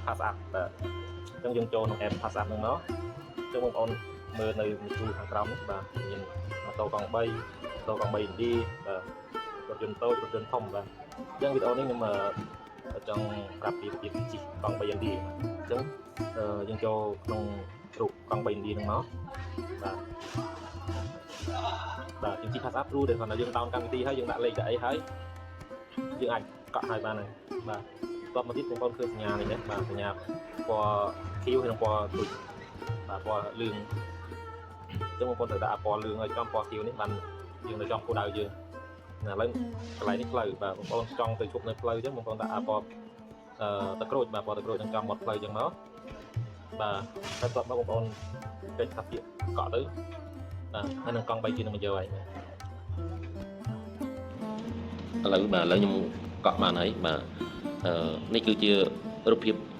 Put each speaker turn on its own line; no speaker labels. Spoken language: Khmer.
PassApp បាទអញ្ចឹងយើងចូលក្នុង app PassApp ហ្នឹងមកអញ្ចឹងបងប្អូនមើលនៅទូខាងក្រោមនេះបាទមានម៉ូតូកង់3ម៉ូតូកង់3ឥណ្ឌាបាទរថយន្តតូចរថយន្តធំបាទអញ្ចឹងវីដេអូនេះខ្ញុំចង់ប្រាប់ពីរបៀបជិះកង់3ឥណ្ឌាអញ្ចឹងយើងចូលក្នុងរូបកង់3ឥណ្ឌាហ្នឹងមកបាទបាទយើងជិះ PassApp ព្រោះតែគាត់ថាយើង down កម្មវិធីហើយយើងដាក់លេខដាក់អីហើយយើងអាចកក់ឲ្យបានហើយបាទតបមកទៀតបងប្អូនឃើញសញ្ញានេះណាបាទសញ្ញាពណ៌ខៀវហើយនិងពណ៌ទូចបាទពណ៌លឿងអញ្ចឹងបងប្អូនត្រូវដាក់ពណ៌លឿងឲ្យចំពណ៌ខៀវនេះបានយើងនៅចំគោលដៅយើងណាឥឡូវកន្លែងនេះផ្លូវបាទបងប្អូនចង់ទៅជប់នៅផ្លូវអញ្ចឹងបងប្អូនដាក់ពណ៌អឺតក្រូចបាទពណ៌តក្រូចនឹងចំមាត់ផ្លូវអញ្ចឹងមកបាទហើយតបមកបងប្អូនចុចថាពាក្យកក់ទៅបាទហើយនឹងកង់3ជានឹងមកយកហើយបាទឥឡូវបាទឥឡូវខ្ញុំកក់បានហើយបាទអឺនេះគឺជារូបភាព។